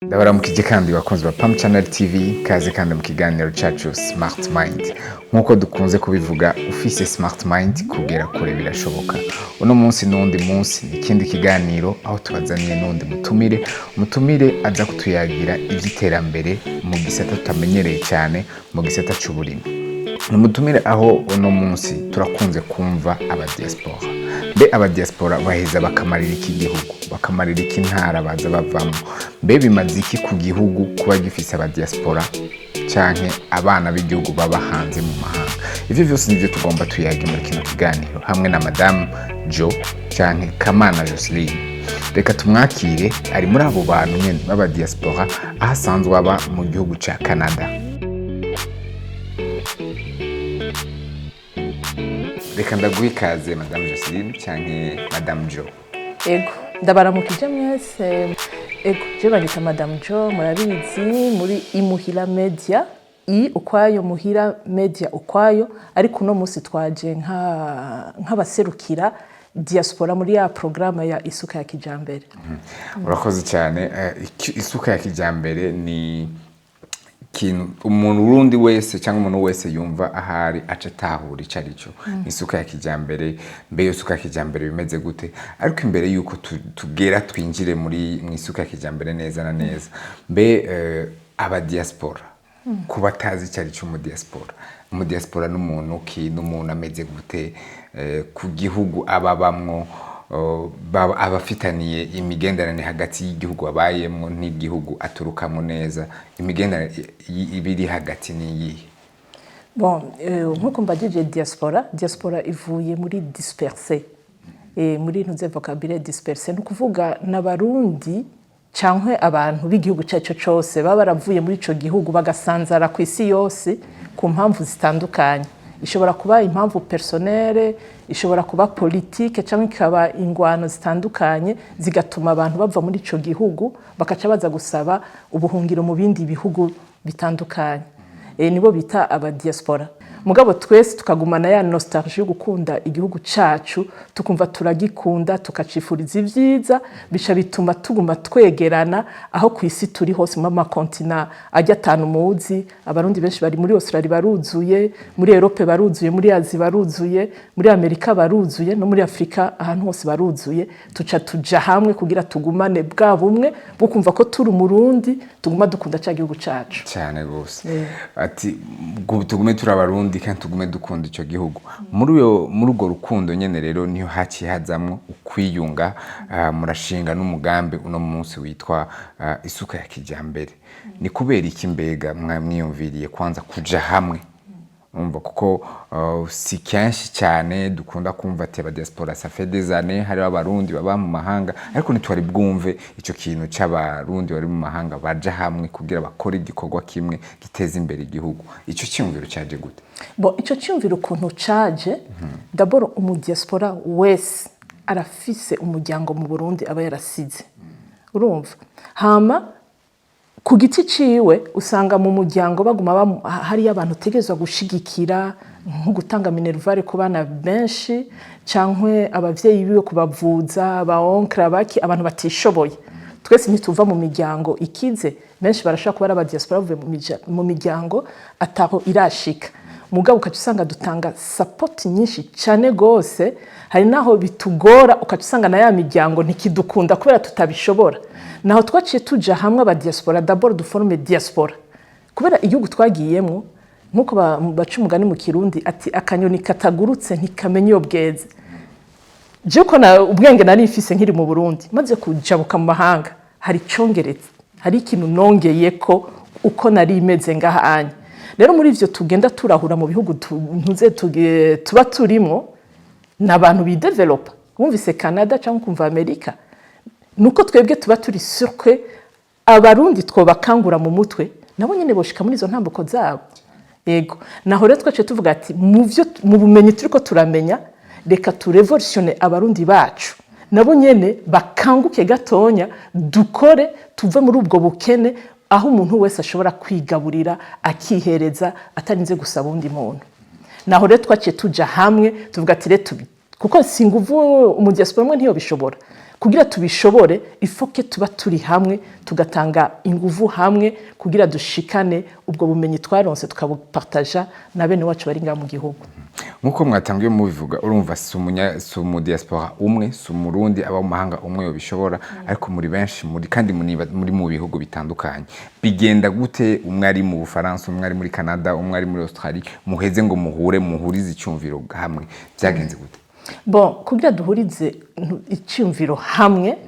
Ndabaramukije kandi bakunzi ba Pam Channel TV, kaze kandi mu kiganiro cacu Smart Mind. Nk'uko dukunze kubivuga, ufise Smart Mind kugera kure birashoboka. Uno munsi n'uwundi munsi ni ikindi kiganiro aho tubazaniye n'uwundi mutumire, umutumire aza kutuyagira ivy'iterambere mu gisata tutamenyereye cyane, mu gisata c'uburimyi. Ni umutumire aho uno munsi turakunze kumva abadiaspora. Mbe abadiaspora baheza bakamarira iki gihugu, bakamarira iki ntara baza bavamo? Mbe bimaze iki ku gihugu kuba gifise abadiaspora canke abana b'igihugu baba hanze mu mahanga? Ivyo vyose nivyo tugomba tuyage muri kino kiganiro hamwe na Madamu Jo canke Kamana Joseline. Reka tumwakire, ari muri abo bantu nyene b'abadiaspora aho asanzwe aba mu gihugu ca Canada. Reka ndaguha ikaze, Madamu Joseline canke Madamu Jo. Ego, ndabaramukije mwese. Ego, je banyita Madamu Jo, murabizi, muri Imuhira Media, i ukwayo, Muhira Media ukwayo, ariko uno munsi twaje nk'abaserukira diaspora muri ya programme ya Isuka ya Kijambere. Urakoze cyane. Isuka ya Kijambere ni ikintu umuntu urundi wese cyangwa umuntu wese yumva ahari aca atahura ico ari cyo. Ni isuka ya kijambere. Mbe iyo suka ya kijambere bimeze gute? Ariko imbere yuko tugera twinjire muri mu isuka ya kijambere neza na neza, mbe abadiaspora, kuba atazi icyo ari cyo umudiaspora, umudiaspora n'umuntu ki? N'umuntu ameze gute? Ku gihugu aba abamwo, abafitaniye imigenderanire hagati y'igihugu abayemwo n'igihugu aturukamo neza, imigenderanire iba iri hagati ni iyihe? Bon, nkuko mbajije diaspora, diaspora ivuye muri disperser. Muri ntuze vocabulaire disperser, ni ukuvuga n'Abarundi canke abantu b'igihugu cyacu cose baba baravuye muri ico gihugu bagasanzara ku isi yose ku mpamvu zitandukanye. Ishobora kuba impamvu personnelle, ishobora kuba politique, cyangwa ikaba ingwano zitandukanye zigatuma abantu bava muri ico gihugu bakaca baza gusaba ubuhungiro mu bindi bihugu bitandukanye. Nibo bita abadiaspora. Mugabo twese tukagumana ya nostalgie yo gukunda igihugu cacu, tukumva turagikunda, tukacifuriza ivyiza, bica bituma tuguma twegerana aho ku isi turi hose mu makontina ajya atanu muzi. Abarundi benshi bari muri Australia baruzuye, muri Europe baruzuye, muri Asie baruzuye, muri Amerika baruzuye, no muri Afrika ahantu hose baruzuye. Tuca tuja hamwe kugira tugumane bwa bumwe bwo kumva ko turi Umurundi, tuguma dukunda ca gihugu cacu. Cyane rwose. Ati tugume turi Abarundi kandi tugume dukunda icyo gihugu. Muri urwo rukundo nyene rero niho haciye hazamwo ukwiyunga, murashinga n'umugambi uno munsi witwa Isuka ya Kijambere. Ni kubera iki mbega mwiyumviriye kwanza kuja hamwe? Umva, kuko si kenshi cyane dukunda kumva ati abadiaspora, ça fait des années hariho Abarundi baba mu mahanga, ariko ntitwari bwumve ico kintu c'Abarundi bari mu mahanga baja hamwe kugira bakore igikorwa kimwe giteza imbere igihugu. Ico cyiyumviro cyaje gute? Bon, ico cyumviro ukuntu caje, d'abord umudiaspora wese arafise umuryango mu Burundi aba yarasize, urumva? Hama ku giti ciwe usanga mu muryango baguma hariyo abantu utegerezwa gushigikira, nko gutanga minerval ku bana benshi, canke abavyeyi biwe kubavuza, aba oncle, abaki, abantu batishoboye. Twese ntituva mu miryango ikize, benshi barashobora kuba ari abadiaspora bavuye mu miryango ataho irashika, mugabo ukaca usanga dutanga support nyinshi cyane gose. Hari naho bitugora, ukaca usanga na ya miryango ntikidukunda kubera tutabishobora. Naho twaciye tuja hamwe abadiaspora, d'abord duforme diaspora, kubera igihugu twagiyemwo, nk'uko baca umugani mu Kirundi ati akanyoni katagurutse ntikamenya iyo bweze. Je ko na ubwenge nari mfise nkiri mu Burundi, maze kujabuka mu mahanga hari icongeretse, hari ikintu nongeye ko uko nari imeze ngaha anya. Rero muri ivyo tugenda turahura mu bihugu ntuze tuba turimwo ni abantu bidevelopa. Wumvise Canada cyangwa ukumva Amerika, nuko twebwe tuba turi sûrs, Abarundi twobakangura mu mutwe, nabo nyene boshika muri izo ntambuko zabo. Yego, naho rero twaciye tuvuga ati mu byo mu bumenyi turiko turamenya, reka turevolutione Abarundi bacu, nabo nyene bakanguke gatonya, dukore tuve muri ubwo bukene, aho umuntu wese ashobora kwigaburira akihereza atarinze gusaba undi muntu. Naho rero twaciye tuja hamwe tuvuga ati rero Kuko si nguvu umudiaspora umwe ntiyobishobora. Kugira tubishobore, il faut que tuba turi hamwe, tugatanga inguvu hamwe kugira dushikane ubwo bumenyi twaronse, tukabupartaja na bene wacu bari ngaha mu gihugu. Nk'uko mwatangiye mubivuga, urumva si umudiaspora umwe, si Umurundi aba mu mahanga umwe yobishobora, ariko muri benshi muri kandi muri mu bihugu bitandukanye. Bigenda gute? Umwe ari mu Bufaransa, umwe ari muri Canada, umwe ari muri Australie, muheze ngo muhure, muhurize icyumviro hamwe, byagenze gute? Bon, kugira duhurize icyumviro hamwe,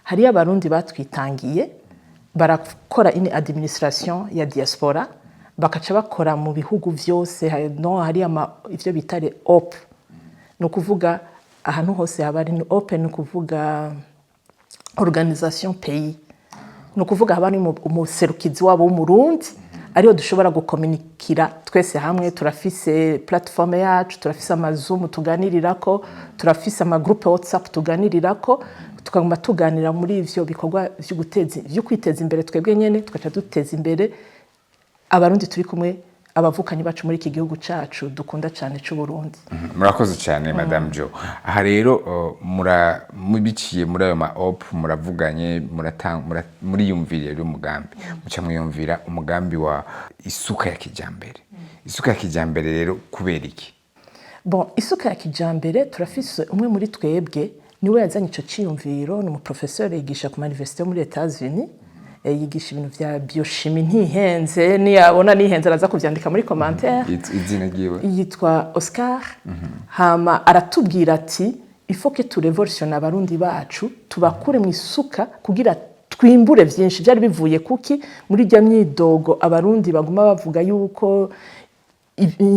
hariyo Abarundi batwitangiye, barakora une administration ya diaspora, bakaca bakora mu bihugu vyose. No hari ama ivyo bita les OP, ni ukuvuga ahantu hose haba hari OP, ni ukuvuga organisation pays, ni ukuvuga haba hari umuserukizi wabo w'Umurundi, ariyo dushobora gukominikira twese hamwe. Turafise plateforme yacu, turafise amaZoom tuganirirako, turafise amagroupe WhatsApp tuganirirako, tukaguma tuganira muri ivyo bikorwa vyo kwiteza imbere twebwe nyene, tugaca duteza imbere Abarundi turi kumwe, abavukanyi bacu muri iki gihugu cacu dukunda cane c'u Burundi. Murakoze cyane, Madame Jo. Aha rero mubiciye muri ayo ma OP, muravuganye, muriyumviriye rero umugambi, muca mwiyumvira umugambi wa isuka ya kijambere. Isuka ya kijambere rero kubera iki? Bon, isuka ya kijambere, turafise umwe muri twebwe niwe yazanye ico ciyumviro. Ni umuprofesseur yigisha ku ma université yo muri Etats-Unis, yigisha ibintu vya biochimie. Ntihenze, niyabona nihenze araza kuvyandika muri commentaire. Izina ryiwe? Yitwa Oscar. Hama aratubwira ati: "Il faut que turevolutionne Abarundi bacu, tubakure mu isuka kugira twimbure vyinshi." Byari bivuye kuki? Muri rya myidogo Abarundi baguma bavuga yuko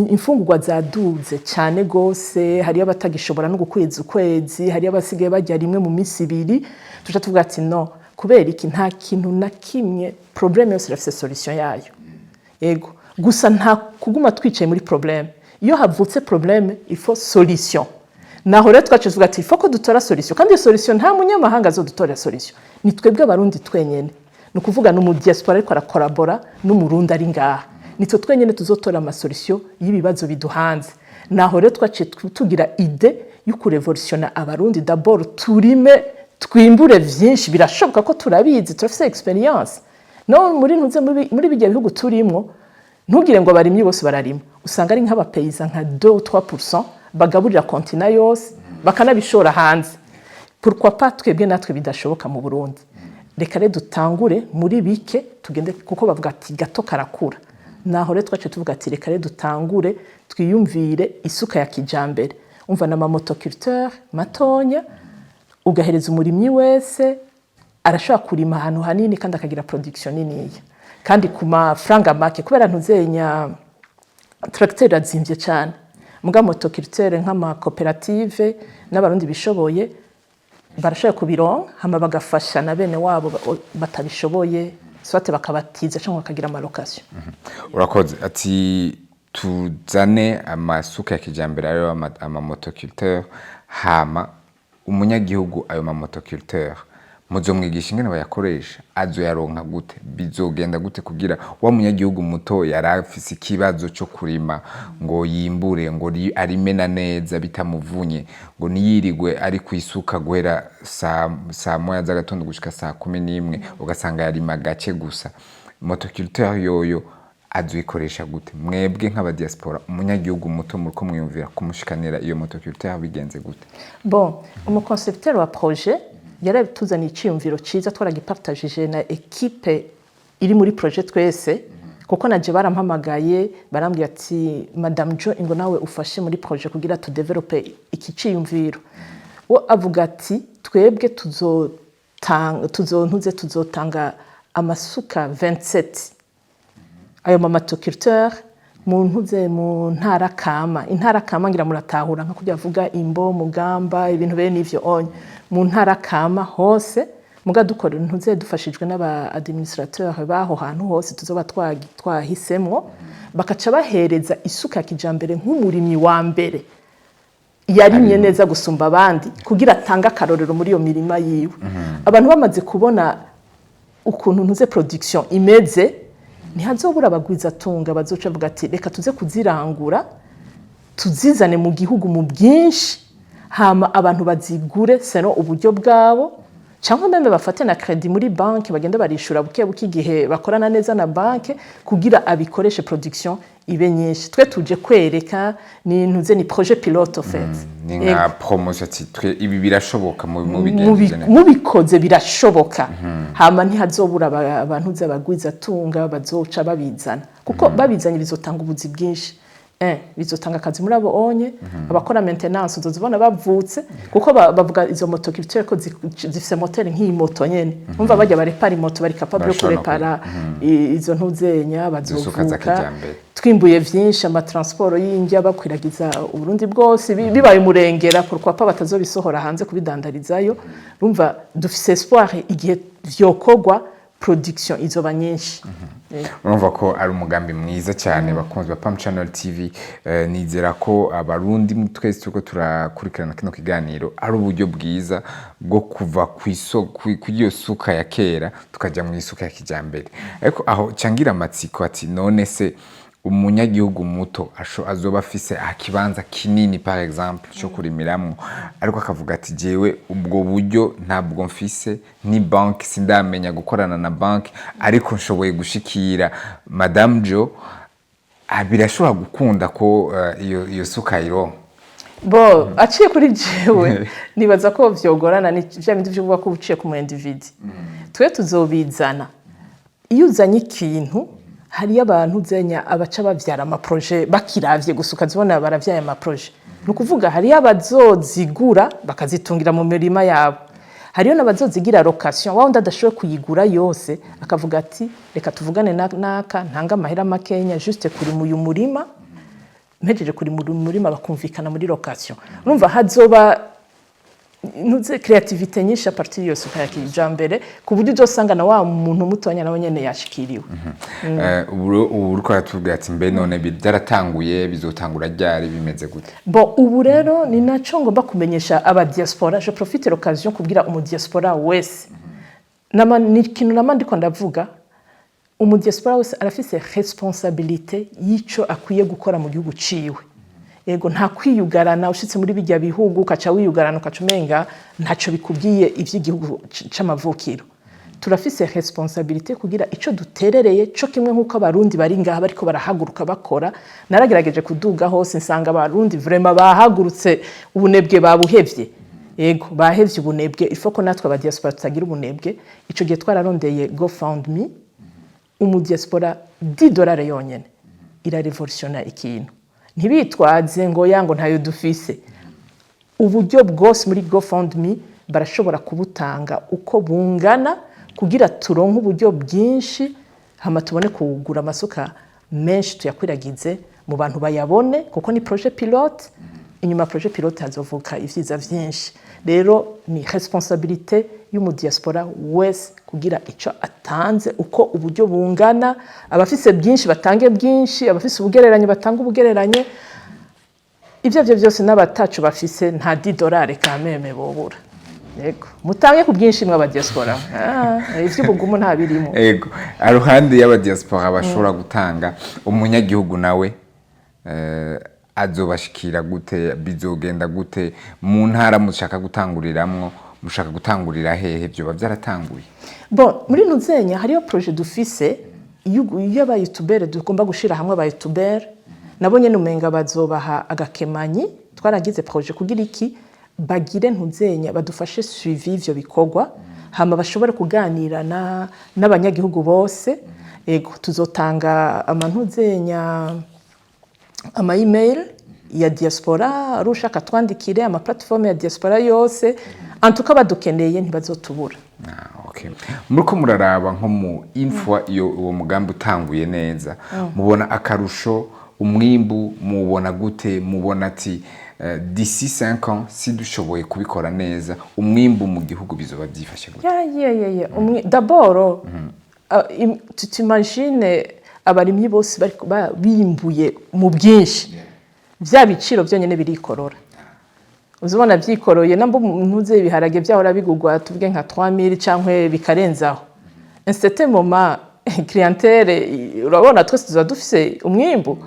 imfungurwa zaduze cyane gose, hariyo abatagishobora no gukwiza ukwezi, hariyo abasigaye barya rimwe mu minsi 2. Tuca tuvuga ati: "No kubera iki? Nta kintu na kimwe, problème yose irafise solution yayo." Yego, gusa nta kuguma twicaye muri problème. Iyo havutse problème, il faut solution. Naho rero twaciye tuvuga ati: "Il faut ko dutora solution." Kandi iyo solution, nta munyamahanga azodutorera solution, ni twebwe Abarundi twenyene. Ni ukuvuga ni umudiaspora ariko arakorabora n'Umurundi ari ngaha, nitwe twenyene tuzotora amasolution y'ibibazo biduhanze. Naho rero twaciye tugira idée yo kurevolutiona Abarundi. D'abord turime, twimbure vyinshi. Birashoboka ko turabizi, turafise expérience. No muri ntuze muri bijya bihugu turimwo, ntugire ngo abarimyi bose bararima. Usanga ari nk'abapaysans nka 2 ou 3% bagaburira continent yose, bakanabishora hanze. Pourquoi pas twebwe natwe bidashoboka mu Burundi? Reka rero dutangure muri bike, tugende, kuko bavuga ati: "Gato karakura." Naho rero twaciye tuvuga ati: "Reka rero dutangure, twiyumvire isuka ya kijambere." Umva, na mamotoculteur matonya ugahereza umurimyi wese, arashobora kurima ahantu hanini kandi akagira production niniya kandi ku mafaranga make, kubera ntuzenya tracteur irazimvye cyane. Muga motoculteur, nk'amakoperative n'Abarundi bishoboye barashoboye kubironka, hama bagafasha na bene wabo batabishoboye, soit bakabatiza cyangwa bakagira amalocation. Urakoze. Ati tuzane amasuka ya kijambere, ariyo amamotoculteur, hama umunyagihugu ayo mamotoculteur muzomwigisha ingene bayakoresha? Azoyaronka gute? Bizogenda gute kugira wa munyagihugu muto yari afise ikibazo co kurima ngo yimbure, ngo arime na neza bitamuvunye, ngo niyirigwe ari kwisuka guhera saa 1 z'agatondo gushika saa 11, ugasanga yarima gace gusa? Motoculteur yoyo azoyikoresha gute? Mwebwe nk'abadiaspora, umunyagihugu muto muriko mwiyumvira kumushikanira iyo motoculteur bigenze gute? Bon, umuconcepteur wa projet yaratuzaniye iciyumviro ciza, twaragipartagije na équipe iri muri projet twese, kuko naje barampamagaye, barambwira ati: "Madame Jo, ingo nawe ufashe muri projet kugira tudevelope iki ciyumviro." Wo avuga ati: "Twebwe tuzotanga, tuzontuze, tuzotanga amasuka 27, ayo mamotoculteur, mu ntuze, mu ntara kama." Intara kama ngira muratahura, nka kurya avuga Imbo, Mugamba, ibintu bene ivyo onye mu ntara kama hose. Muga dukora ntuze dufashijwe n'aba administrateur baho hantu hose tuzoba twahisemwo, bakaca bahereza isuka ya kijambere nk'umurimyi wa mbere yarimye neza gusumba abandi, kugira atange akarorero muri iyo mirima yiwe. Abantu bamaze kubona ukuntu ntuze production imeze, ntihazobura abagwizatunga bazoca bavuga ati: "Reka tuze kuzirangura, tuzizane mu gihugu mu bwinshi." Hama abantu bazigure selon uburyo bwabo, cyangwa même bafate na crédit muri banki, bagenda barishura buke buke igihe bakorana neza na banki, kugira abikoreshe, production ibe nyinshi. Twe tuje kwereka, ni ntuze, ni projet pilote en fait. Ni nka promotion, ati twe ibi birashoboka mu bigenjeje neza. Mubikoze birashoboka. Hama ntihazobura abantu z'abagwizatunga bazoca babizana, kuko babizanye bizotanga ubuzi bwinshi. Bizotanga akazi muri abo onye abakora maintenance, uzozibona bavutse, kuko bavuga izo motoculteur ko zifise moteri nk'iyi moto nyene. Umva, bajya barepara imoto bari capable yo Barashobora no kurepara izo ntuzenya. Isuka za Bazovuka kijambere. Twimbuye vyinshi, amatransport y'indya bakwiragiza Uburundi bwose, bibaye umurengera, pourquoi pas batazobisohora hanze kubidandarizayo? Urumva, dufise espoir, igihe vyokorwa, production izoba nyinshi. Urumva ko ari umugambi mwiza cyane. Bakunzi ba Pam Channel TV, nizera ko Abarundi twese turiko turakurikirana kino kiganiro, ari uburyo bwiza bwo kuva kuri iyo suka ya kera tukajya mu isuka ya kijambere. Ariko aho cangira amatsiko ati: none se umunyagihugu muto azoba afise akibanza kinini, par exemple, cyo kurimiramwo, ariko akavuga ati: "Jewe ubwo buryo ntabwo mfise, ni banki sindamenya gukorana na banki, ariko nshoboye gushikira Madame Jo", birashobora gukunda ko iyo suka ayironka? Bo aciye kuri jewe, nibaza ko vyogorana. Ni vya bindi vyo kuvuga ko uciye ku mu individu. Twe tuzobizana. Iyo uzanye ikintu, hariyo abantu uzenya abaca bavyara amaprojet, bakiravye gusa ukazibona baravyaye amaprojet. Ni ukuvuga hariyo abazozigura bakazitungira mu mirima yabo, hariyo n'abazozigira location. Wa wundi adashoboye kuyigura yose akavuga ati: "Reka tuvugane naka, ntanga amahera makenya juste kuri uyu murima, mpejeje kuri mu murima", bakumvikana muri location. Urumva, hazoba ntuze créativité nyinshi à partir yose ya kijambere, ku buryo uzosanga na wa muntu mutonya nawe nyene yashikiriwe. Ubu uriko aratubwira ati: "Mbe none byaratanguye, bizotangura ryari, bimeze gute?" Bon, ubu rero ni naco ngomba kumenyesha aba diaspora. Je profite l'occasion kubwira umu diaspora wese. Nama ni ikintu nama ndiko ndavuga: umu diaspora wese arafise responsabilité y'ico akwiye gukora mu gihugu ciwe. Yego, nta kwiyugarana. Ushitse muri bijya bihugu ukaca wiyugarana, ukaca umenga ntaco bikubwiye ivy'igihugu c'amavukiro. Turafise responsabilité kugira ico duterereye, co kimwe nk'uko Abarundi bari ngaha bariko barahaguruka bakora. Naragerageje kuduga hose, nsanga Abarundi vraiment bahagurutse, ubunebwe babuhevye. Yego, bahevye ubunebwe. Ifo ko natwe aba diaspora tutagira ubunebwe. Ico gihe twararondeye GoFundMe. Umu diaspora, $10 yonyene irarevolutiona ikintu. Ntibitwaze ngo ya ngo ntayo dufise. Uburyo bwose muri GoFundMe barashobora kubutanga uko bungana, kugira turonke uburyo bwinshi, hama tubone kugura amasuka menshi, tuyakwiragize mu bantu bayabone, kuko ni projet pilote. Inyuma ya projet pilote hazovuka ivyiza vyinshi. Rero ni responsabilité y'umudiaspora wese kugira ico atanze uko uburyo bungana. Abafise byinshi batange byinshi, abafise ubugereranye batange ubugereranye. Ibyo byo byose, n'abatacu bafise nta $10 kameme bobura. Yego, mutange ku bwinshi mwe abadiaspora. Ivy'ubugumu nta birimo. Ego, aruhande y'abadiaspora bashobora gutanga, umunyagihugu nawe azobashikira gute? Bizogenda gute? Mu ntara mushaka gutanguriramwo, mushaka gutangurira hehe? Vyoba vyaratanguye? Bon, muri Nuzenya hariyo projet dufise y'abayutubere, tugomba gushira hamwe abayutubere nabo nyene, umenga bazobaha agakemanyi. Twaragize projet kugira iki bagire ntuzenya badufashe suivi ivyo bikorwa, hama bashobore kuganira n'abanyagihugu bose. Ego, tuzotanga amantuzenya, ama email ya diaspora, ari ushaka twandikire, ama plateforme ya diaspora yose. En tout cas, badukeneye ntibazotubura. Ah, okay. Muriko muraraba nko mu info, iyo uwo mugambi utanguye neza, mubona akarusho, umwimbu mubona gute? Mubona ati d'ici 5 ans, si dushoboye kubikora neza, umwimbu mu gihugu bizoba byifashe gute? Ya. D'abord, tu t'imagines abarimyi bose bariko bimbuye mu bwinshi, vya biciro byonyene birikorora. Uzibona vyikoroye. Namba ntuze ibiharage vyahora bigurwa, tuvuge nka 3000 canke bikarenzaho, en certain moment clientèle, urabona twese tuzoba dufise umwimbu.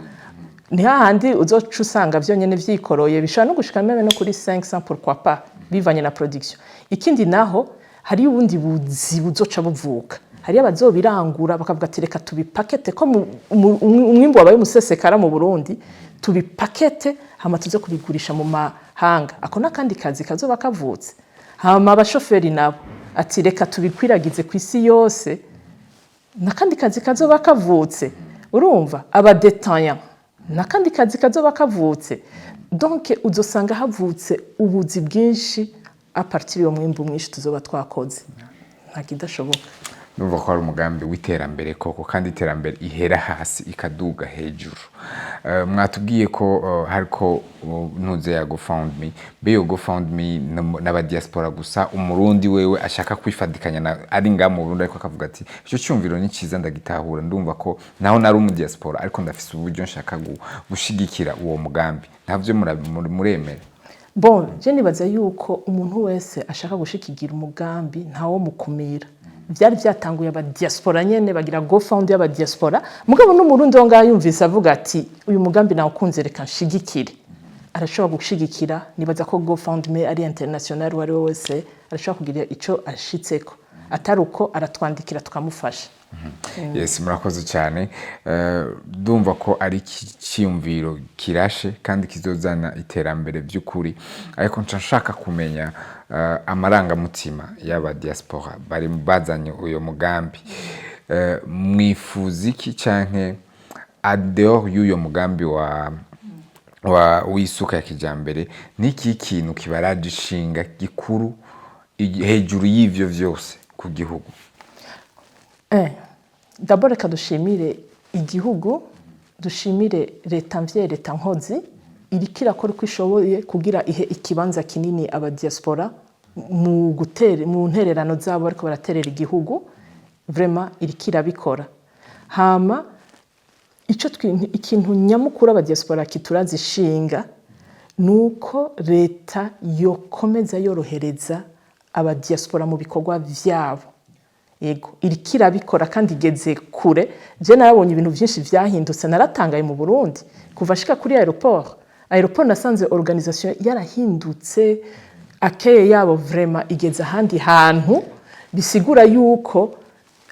Ni hahandi uzoca usanga vyonyene vyikoroye, bishobora no gushika même no kuri 500, pourquoi pas, bivanye na production. Ikindi naho, hariyo ubundi buzi buzoca buvuka, hariyo abazobirangura bakavuga ati: "Reka tubipakete ko umwimbu wabaye umusesekara mu Burundi, tubipakete hama tuze kubigurisha mu mahanga." Ako n'akandi kazi kazoba kavutse. Hama abashoferi nabo ati: "Reka tubikwiragize ku isi yose." N'akandi kazi kazoba kavutse. Urumva, aba détaillants, n'akandi kazi kazoba kavutse. Donc uzosanga havutse ubuzi bwinshi à partir y'uwo mwimbu mwinshi tuzoba twakoze. Nta kidashoboka. Numva ko ari umugambi w'iterambere koko, kandi iterambere ihera hasi ikaduga hejuru. Mwatubwiye ko hariko ntuze ya GoFundMe. Mbe iyo GoFundMe n'abadiaspora gusa? Umurundi wewe ashaka kwifadikanya na ari ngaha mu Burundi, ariko akavuga ati: "Ico cyumviro ni cyiza, ndagitahura, ndumva ko naho nari umudiaspora ariko ndafise uburyo nshaka gushigikira uwo mugambi", ntavyo muremera? Bon, je nibaza yuko umuntu wese ashaka gushikigira umugambi ntawo mukumira. Byari byatanguye abadiaspora nyene bagira GoFund y'abadiaspora, mugabo n'Umurundi wo ngaho yumvise avuga ati: "Uyu mugambi nawukunze, reka nshigikire", arashobora gushigikira. Nibaza ko GoFundMe ari international, uwo ari we wese arashobora kugira ico ashitseko. Atari uko, aratwandikira tukamufasha. Yes, murakoze cyane. Ndumva ko ari icyiyumviro kirashe kandi kizozana iterambere by'ukuri, ariko nca nshaka kumenya amarangamutima y'aba diaspora bari bazanye uyo mugambi. Mwifuza iki, canke en dehors y'uyo mugambi wa w'isuka ya kijambere, niki kintu kibaraje ishinga gikuru hejuru y'ivyo vyose ku gihugu? D'abord reka dushimire igihugu, dushimire leta mvye, leta nkozi iriko irakora uko ishoboye kugira ihe ikibanza kinini abadiaspora mu gutera, mu ntererano zabo bariko baraterera igihugu. Vraiment iriko irabikora. Hama ico ikintu nyamukuru abadiaspora kituraza ishinga nuko leta yokomeza yorohereza abadiaspora mu bikorwa vyabo. Yego, iriko irabikora kandi igeze kure. Je narabonye ibintu vyinshi vyahindutse, naratangaye mu Burundi kuva ashika kuri aéroport. Aéroport nasanze organisation yarahindutse, accueil yabo vraiment igeze ahandi hantu. Bisigura yuko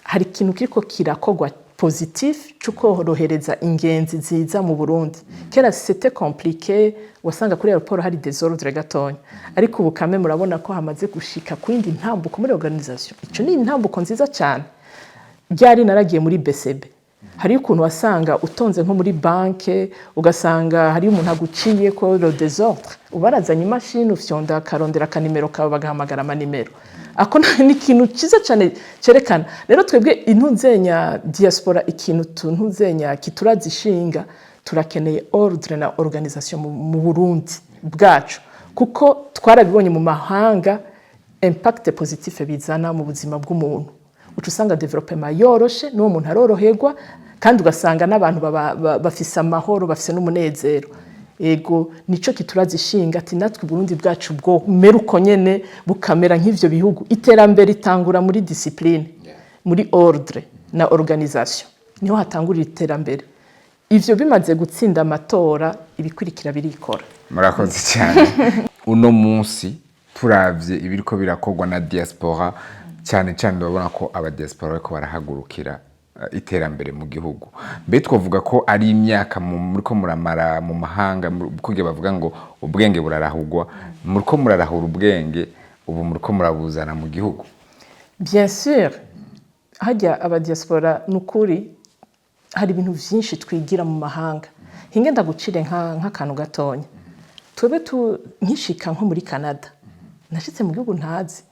hari ikintu kiriko kirakorwa positif cyo korohereza ingenzi ziza mu Burundi. Kera c'était compliqué, wasanga kuri aéroport hari désordre gatonya, ariko ubu kame murabona ko hamaze gushika ku yindi ntambuko muri organisation. Ico ni intambuko nziza cyane. Ryari naragiye muri BCB, hariyo ukuntu wasanga utonze nko muri banke, ugasanga hariyo umuntu aguciye ko, le désordre. Ubarazanye imashini, ufyonda akarondera akanimero kawe, bagahamagara amanimero. Ako ni ikintu cyiza cyane cyerekana rero twebwe intuzenya diaspora, ikintu tuntuzenya kituraza ishinga, turakeneye ordre na organisation mu Burundi bwacu, kuko twarabibonye mu mahanga impact positif bizana mu buzima bw'umuntu. Uca usanga développement yoroshe, n'uwo muntu aroroherwa, kandi ugasanga n'abantu bafise amahoro, bafise n'umunezero. Ego, nico kituraza ishinga ati natwe Burundi bwacu bwo mera uko nyene, bukamera nk'ivyo bihugu. Iterambere ritangura muri discipline, muri ordre na organisation, niho hatangurira iterambere. Ivyo bimaze gutsinda amatora, ibikurikira birikora. Murakoze cyane. Uno munsi turavye ibiriko birakorwa na diaspora, cyane cyane urabona ko abadiaspora bariko barahagurukira iterambere mu gihugu. Mbe twavuga ko ari imyaka muriko muramara mu mahanga, kugira bavuga ngo ubwenge burarahugwa, muriko murarahura ubwenge, ubu muriko murabuzana mu gihugu? Bien sûr, hajya abadiaspora ni ukuri hari ibintu vyinshi twigira mu mahanga. Hinge ndagucire nk'akantu gatonya. Twebwe nkishika nko muri Canada, nashitse mu gihugu ntazi.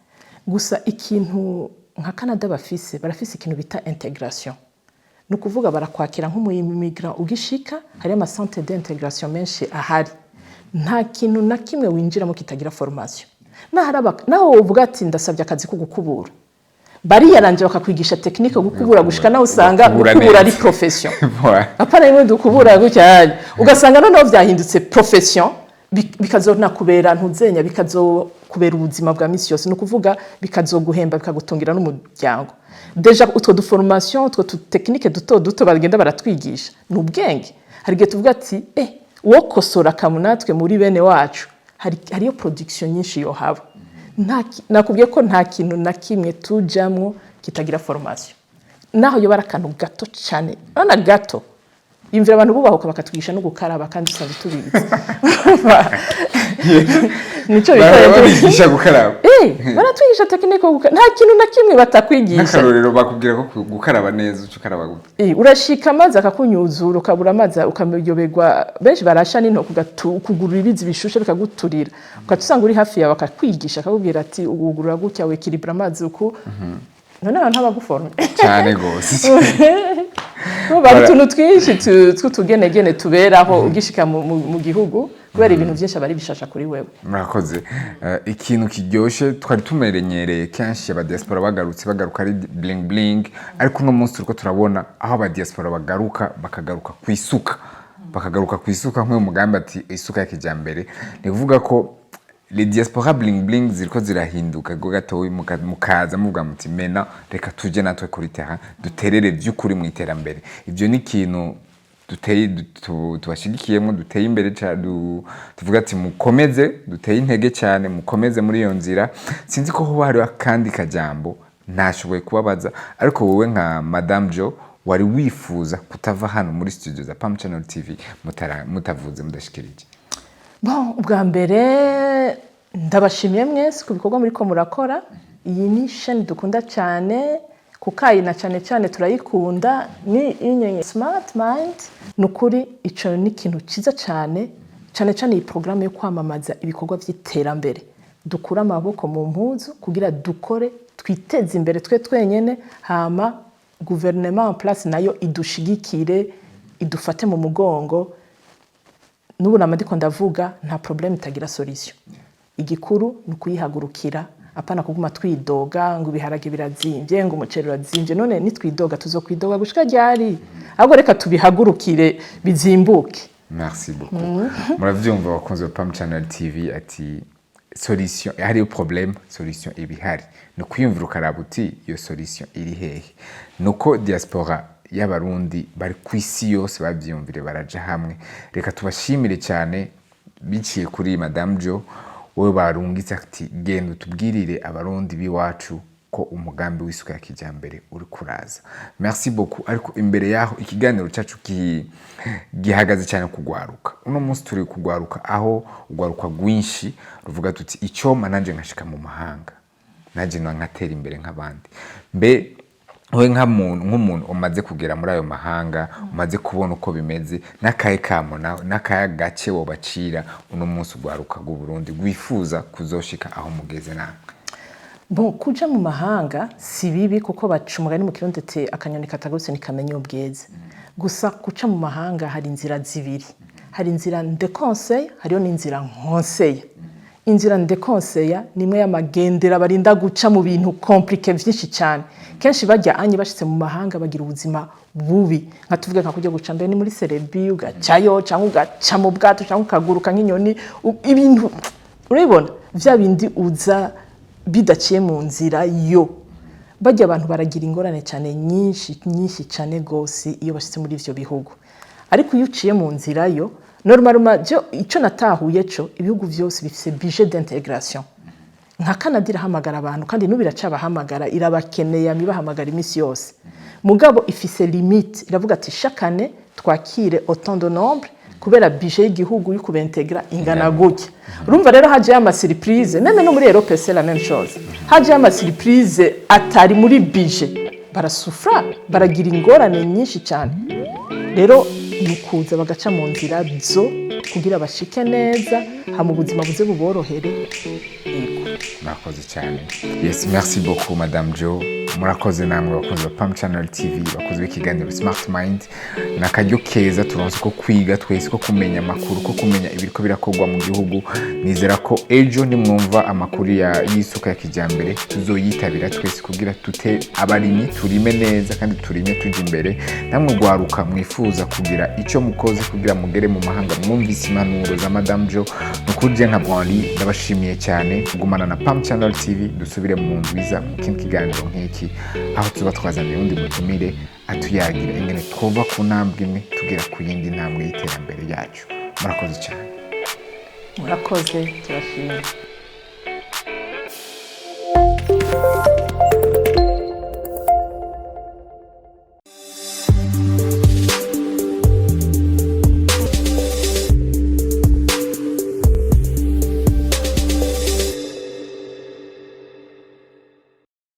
Gusa ikintu nka Canada bafise, barafise ikintu bita intégration. Ni ukuvuga barakwakira nk'umuyimigrant ugishika, hariyo amacentres d'intégration menshi ahari. Nta kintu na kimwe winjiramo kitagira formation. Naho uvuga ati: "Ndasabye akazi ko gukubura", bariyaranje bakakwigisha technique yo gukubura, gushika naho usanga Gukubura gukubura ari neza. profession. Voilà. Apana rimwe dukubura gutya, ugasanga noneho vyahindutse profession, bikazonakubera ntuzenya, bikazokubera ubuzima bwa misi yose. Ni ukuvuga bikazoguhemba, bikagutungira n'umuryango. Déjà utwo duformation, utwo tutechniques duto duto bagenda baratwigisha ni ubwenge. Hariyo abantu usanga bafise Hari igihe tuvuga ati uwokosora kamu natwe muri bene wacu, hariyo production nyinshi yohaba. Nakubwiye ko nta kintu na kimwe tujamwo kitagira formation, naho yoba ari akantu gato cyane. Urabona gato, yumvira abantu bubahuka bakatwigisha no gukaraba kandi dusanzwe tubizi. Nico bita Babigisha gukaraba? Baratwigisha technique yo nta kintu na kimwe batakwigisha. Nk'akarorero, bakubwira ko gukaraba neza uca ukaraba gute? Urashika amazi akakunyuzura, ukabura amazi, ukayoberwa. Benshi barasha n'intoki, ukugurura ibizi bishushe bikaguturira, ugaca usanga uri hafi yawe akakwigisha, akakubwira ati: "Ugugurura gutya, wekiribura amazi uku." None abantu ntabaguforme? Cyane gose. Hari utuntu twinshi tw'utugenegene tuberaho ugishika mu gihugu, kubera ibintu byinshi aba ari bishasha kuri wewe. Murakoze. Ikintu kiryoshe twari tumerenyereye kenshi, abadiaspora bagarutse bagaruka ari bling bling, ariko uno munsi turiko turabona aho abadiaspora bagaruka, bakagaruka ku isuka, bakagaruka ku isuka nk'uyu mugambi ati isuka ya kijambere. Ni kuvuga ko les diaspora bling bling ziriko zirahinduka go gatoyi, mukaza muvuga muti: "Mena reka tuje natwe kuri terrain, duterere by'ukuri mu iterambere." Ivyo ni ikintu duteye tubashigikiyemo, duteye imbere, tuvuga ati mukomeze, duteye intege cyane, mukomeze muri iyo nzira. Sinzi ko hoba hariho akandi kajambo ntashoboye kubabaza, ariko wowe nka Madame Jo wari wifuza kutava hano muri studio za Pam Channel TV mutavuze, mudashikirije. Bon, ubwa mbere ndabashimiye mwese ku bikorwa muriko murakora. Iyi ni chaîne dukunda cyane kukayi, na cyane cyane turayikunda, ni inyenye Smart Mind. Ni ukuri ico ni ikintu cyiza cyane cyane cyane, iyi porogaramu yo kwamamaza ibikorwa by'iterambere. Dukure amaboko mu mpuzu kugira dukore, twiteze imbere twe twenyene, hama guverinoma en place nayo idushigikire, idufate mu mugongo. N'ubu nama ndiko ndavuga, nta problème itagira solution. Igikuru ni ukuyihagurukira, apana kuguma twidoga ngo ibiharage birazimvye, ngo umuceri urazimvye. None nitwidoga tuzokwidoga gushika ryari? Ahubwo reka tubihagurukire bizimbuke. Merci beaucoup. Muravyumva bakunzi ba Pam Channel TV, ati solution hariyo, problème solution iba ihari. Ni ukwiyumvira ukaraba uti iyo solution iri hehe? Nuko diaspora y'Abarundi bari ku isi yose bavyiyumvire, baraja hamwe. Reka tubashimire cyane biciye kuri Madame Jo, wowe barungitse ati: "Genda utubwirire Abarundi b'iwacu ko umugambi w'isuka ya kijyambere uri kuraza." Merci beaucoup. Ariko imbere yaho, ikiganiro cyacu gihagaze cyane kugwaruka. Uno munsi turi kugwaruka, aho ugwaruka rwinshi ruvuga tuti: "Icyoma nanjye nkashika mu mahanga, nanjye nkatera imbere nk'abandi." Mbe wowe nk'umuntu umaze kugera muri ayo mahanga, umaze kubona uko bimeze, n'akahe kamo n'akahe gace wobacira uno munsi ugwaruka rw'Uburundi rwifuza kuzoshika aho mugeze namwe? Bon, kuja mu mahanga si bibi, kuko baca umugani mu Kirundi ati: "Akanyoni katagurutse ntikamenya iyo bweze." Gusa guca mu mahanga hari inzira zibiri: hari inzira ndekonseya, hariyo n'inzira nkonseya. Inzira ndekonseya ni imwe y'amagendera barinda guca mu bintu compliqué vyinshi cyane. Kenshi bajya anye bashitse mu mahanga bagira ubuzima bubi, nka tuvuge nka kujya guca mbere ni muri Serebi, ugacayo cyangwa ugaca mu bwato cyangwa ukaguruka nk'inyoni, ibintu urabibona vya bindi uza bidaciye mu nzira yo bajya. Abantu baragira ingorane cyane, nyinshi nyinshi cyane gose, iyo bashitse muri ivyo bihugu. Ariko iyo uciye mu nzira yo normalement, jo ico natahuye co, ibihugu vyose bifise budget d'intégration. Nka Canada irahamagara abantu, kandi n'ubu iracabahamagara, irabakeneye, ibahamagara iminsi yose. Mugabo ifise limite, iravuga ati: "Chaque année twakire autant de nombre, kubera budget y'igihugu yo kubentegra ingana gutya." Urumva rero haje ama surprise. Même no muri Europe c'est la même chose, haje ama surprise atari muri budget, barasufra, baragira ingorane nyinshi cyane. Rero ni ukuza bagaca mu nzira zo kugira bashike neza, hama ubuzima buze buborohere. Yego. Murakoze cyane. Yes, merci beaucoup, Madame Joe. Murakoze namwe bakunzi ba Pam Channel TV, bakozi b'ikiganiro Smart Mind. Ni akaryo keza turonse ko kwiga twese, ko kumenya amakuru, ko kumenya ibiriko birakorwa mu gihugu. Nizera ko ejo nimwumva amakuru y'isuka ya kijyambere, tuzoyitabira twese kugira tute abarimyi turime neza kandi turime tujya imbere. Namwe rwaruka mwifuza kugira icyo mukoze kugira mugere mu mahanga, mwumvise impanuro za Madame Joe. Ni ukuri je nka Branly ndabashimiye cyane. Gumana na Pam Channel TV, dusubire mu ndwiza mu kindi kiganiro nk'iki. wiki, aho tuba twazaniye uwundi mutumire atuyagira ingene twova ku ntambwe imwe tugera ku yindi ntambwe y'iterambere ryacu. Murakoze cyane. Murakoze, turashimye.